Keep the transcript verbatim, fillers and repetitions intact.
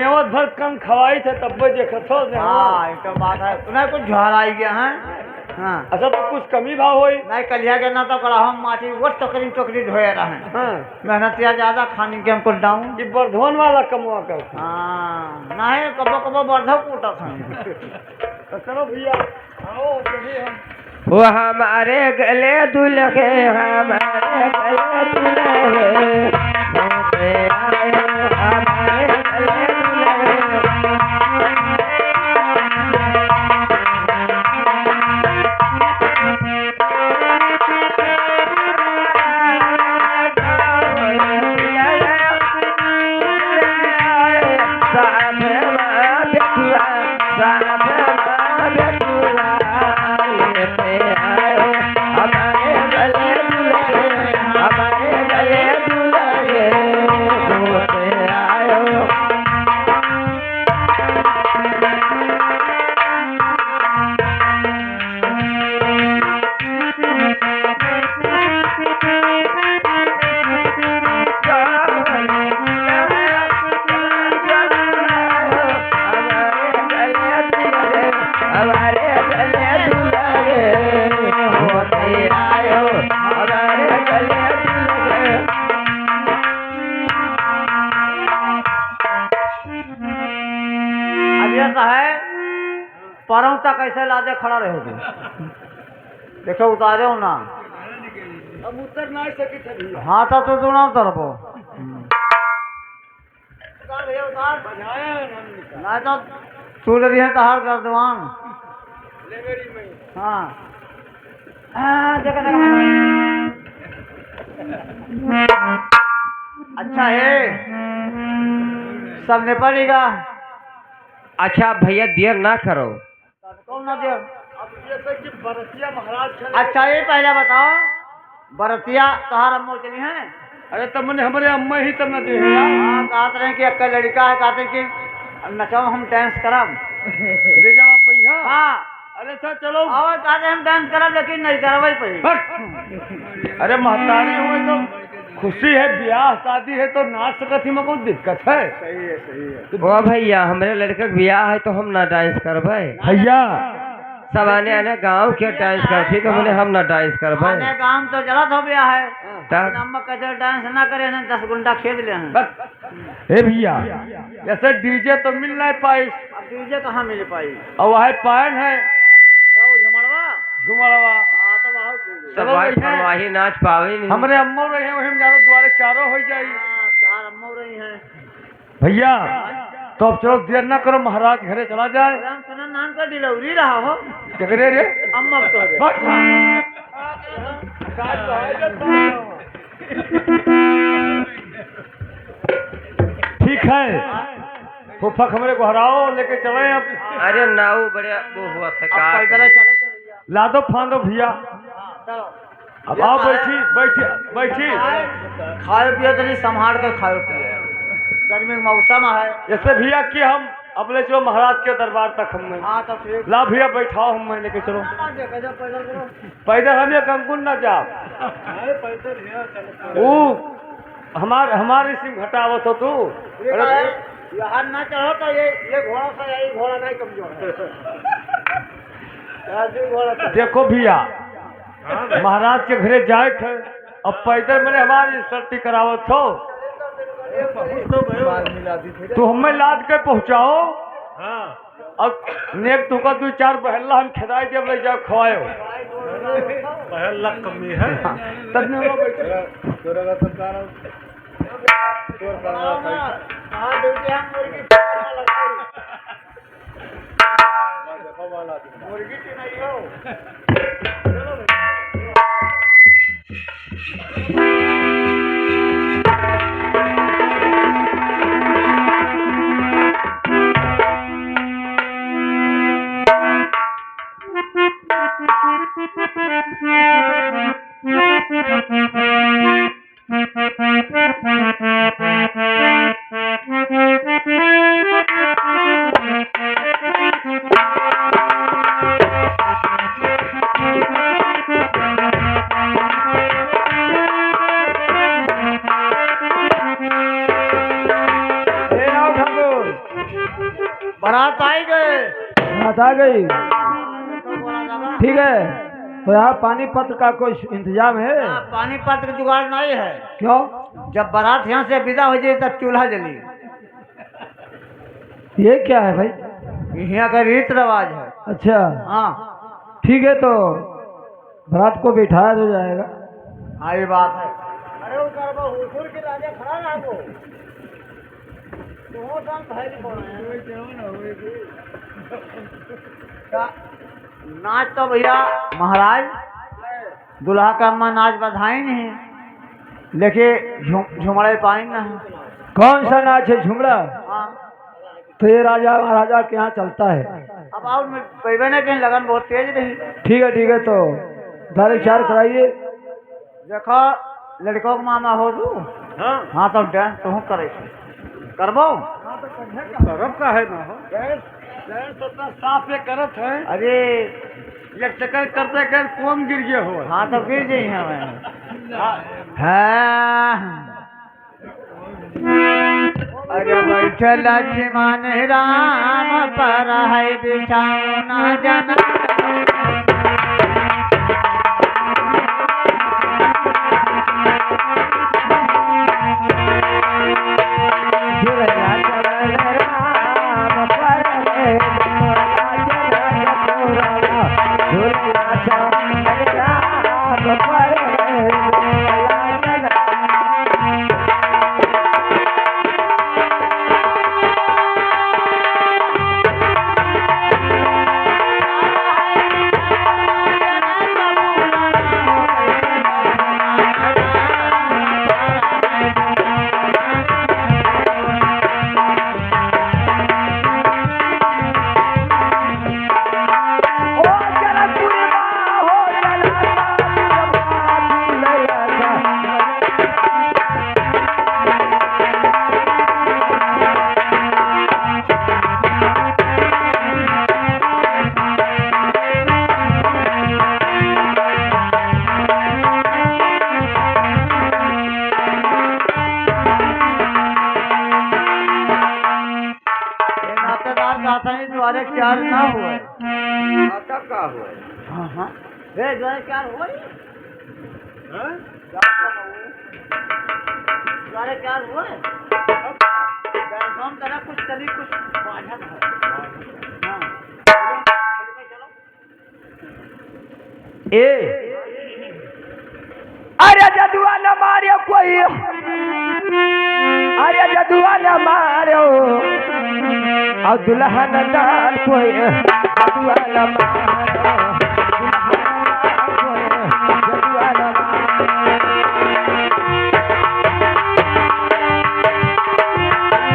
नेवत भर कन खवाई थे, तब भी देखत हो, नेवत। हाँ, ये तो बात है। तूने कुछ झुराई गया है? हाँ। अच्छा, तो कुछ कमी भाव होई? नहीं, कलिया के ना तो कड़ा हम माटी, वो टोकरी, टोकरी ढोए रहे। हाँ। मेहनतिया ज्यादा, खानी के हमको डाउन। ये बरधवन वाला कमवा कर। हाँ, नहीं, कबो, कबो बरधव कूटत हैं। तो चलो भैया, आओ, चलिए हम। वो हमारे गले दुल्हे, हमारे गले दुल्हे, होते आए, हमारे गले दुल्हे। अब ये तो है, परौता कैसे लादे खड़ा रहे हो? देखो, उतारे हो ना। हम उतर ना सके थे भैया। हाँ, तो तू, तू ना उतरबो। उतार भैया, उतार। बजाया है हमने। ना तो तू ले रही है तहार गर्दवान। ले मेरी मैं। हाँ। हाँ, देखा, देखा। अच्छा है, सब निपट गया। अच्छा भैया, देर ना करो। कौन ना देर? अब जैसे कि बरतिया महाराज चले। अच्छा, ये पहले बताओ, बरतिया तोहार अम्मा चली हैं? अरे, तब मने हमरे अम्मा ही तब ना दे हैं यार। हाँ, कहत रहे कि एक लड़का है, कहते कि नचाओ, हम dance करब। ले जावा पहिया। हाँ। अरे सर, चलो। और कहते हम dance करब, लेकिन नहीं करबै पहिया। हट। अरे, महतारी हुए तो खुशी है, ब्याह शादी है तो नाच सकत ही में कोई दिक्कत है? सही है, सही है। ओ भैया, हमरे लड़के के ब्याह है तो हम ना dance करबै। भैया। सब आने आने गाँव के dance करती तो हमने हम ना dance करबै। आने गाँव तो चलत हो ब्याह है। तब? अम्मा कहते dance ना करे ना, दस गुंडा खेद ले हैं। बस। ए भैया, जैसे DJ तो मिल नहीं पाई। अब DJ कहाँ मिल पाई? और वह पायन है। तो झुमड़वा? झुमड़वा। हाँ, तो बहुत ठीक है। सब चलो भाई, भैया। फरवाही नाच पावे नहीं। हमरे अम्मो रहे, वही में जानो द्वारे चारों हो जाई। हाँ, तहार अम्मो रही हैं। भैया, तो अब चलो, देर ना करो, महाराज घरे चला जाए। राम सुना नाम का delivery रहा हो। जगरे रे। अम्मा तो रे। हट। ठीक है, फूफा हमरे गोहराओ लेके चले अब। अरे ना, वो बड़े वो हुआ था, अब का पैदल चले। लादो फांदो भैया। अब आओ, बैठी, बैठी, बैठी। खाए पिए तनी संभाल के खाए पिए, गर्मी के मौसम है। जैसे भैया कि हम अपने जो महाराज के दरबार तक हम हाँ, तो ठीक। ला भैया, बैठाओ, हम लेके चलो। पैदल हम ये कंकुन ना जाओ। वो हमार, हमार इसी में घटावत हो तू। ये अरे का है? यहाँ ना चढ़ो तो ये, ये घोड़ा से, ये घोड़ा नहीं कमजोर है। राजू घोड़ा चढ़ो। देखो भैया, हाँ भाई। महाराज के घरे जाए थे, अब पैदल मने हमार insulting करावत हो। तू हमें लाद के पहुँचाओ। हाँ। अब नेक तुका दू चार बहल्ला हम खेदाई देब, ले जाओ खवायो। बहल्ला कमी है। तब में वो बैठे। तोरा, तोरा का सरकार, तोर का हाँ, हाँ, हाँ, देखिए, हम मुर्गी फार्म लगाई। मुर्गी तो नहीं हो। आ गए। बारात आ गई। ठीक है, तो यहाँ पानी पत्र का कोई इंतजाम है? हाँ, पानी पत्र का जुगाड़ नहीं है। क्यों? जब बारात यहाँ से विदा हो जाए, तब चूल्हा जली। ये क्या है भाई? यहाँ का रीत रिवाज है। अच्छा। हाँ। ठीक है, तो बारात को बिठाया तो जाएगा। हाँ, ये बात है। अरे, वो करबा हुजूर के राजा खड़ा रहा वो। तो वो काम भाई नहीं बोला है। का-, नाच तो भैया महाराज, दुल्हा का अम्मा नाच बधाई नहीं, लेकिन झुम-, झुमड़े पाई ना। कौन सा नाच है, झुमड़ा? हाँ। तो ये राजा महाराजा के यहाँ चलता है। अब और मैं पैबे नहीं कहीं, लगन बहुत तेज रही। ठीक है, ठीक है, तो दारे चार कराइए। देखो, लड़कों का मामा हो तू। हाँ। हाँ, तो dance तू करे। करबो? करब का है ना हो। Dance, dance तो इतना साफ ये करत है। अरे। एक चक्कर करते कर कौन गिर गया हो? हाँ, तो गिर गई है मैं। हाँ। हाँ। अरे बैठल लक्ष्मण राम पर है बिछौना जना। ये नातेदार कहता है, द्वारे चार ना हुए। नाता का हुए? हाँ, हाँ। ए, द्वारे चार हुए? हाँ? द्वारे चार हुए? अब जानसान तरह कुछ चली, कुछ बाझल है। हाँ। ए, अरे जदुआ न मारे कोई, अरे जदुआ न मारो, और दुल्हन दान कोई, जदुआ न मारो।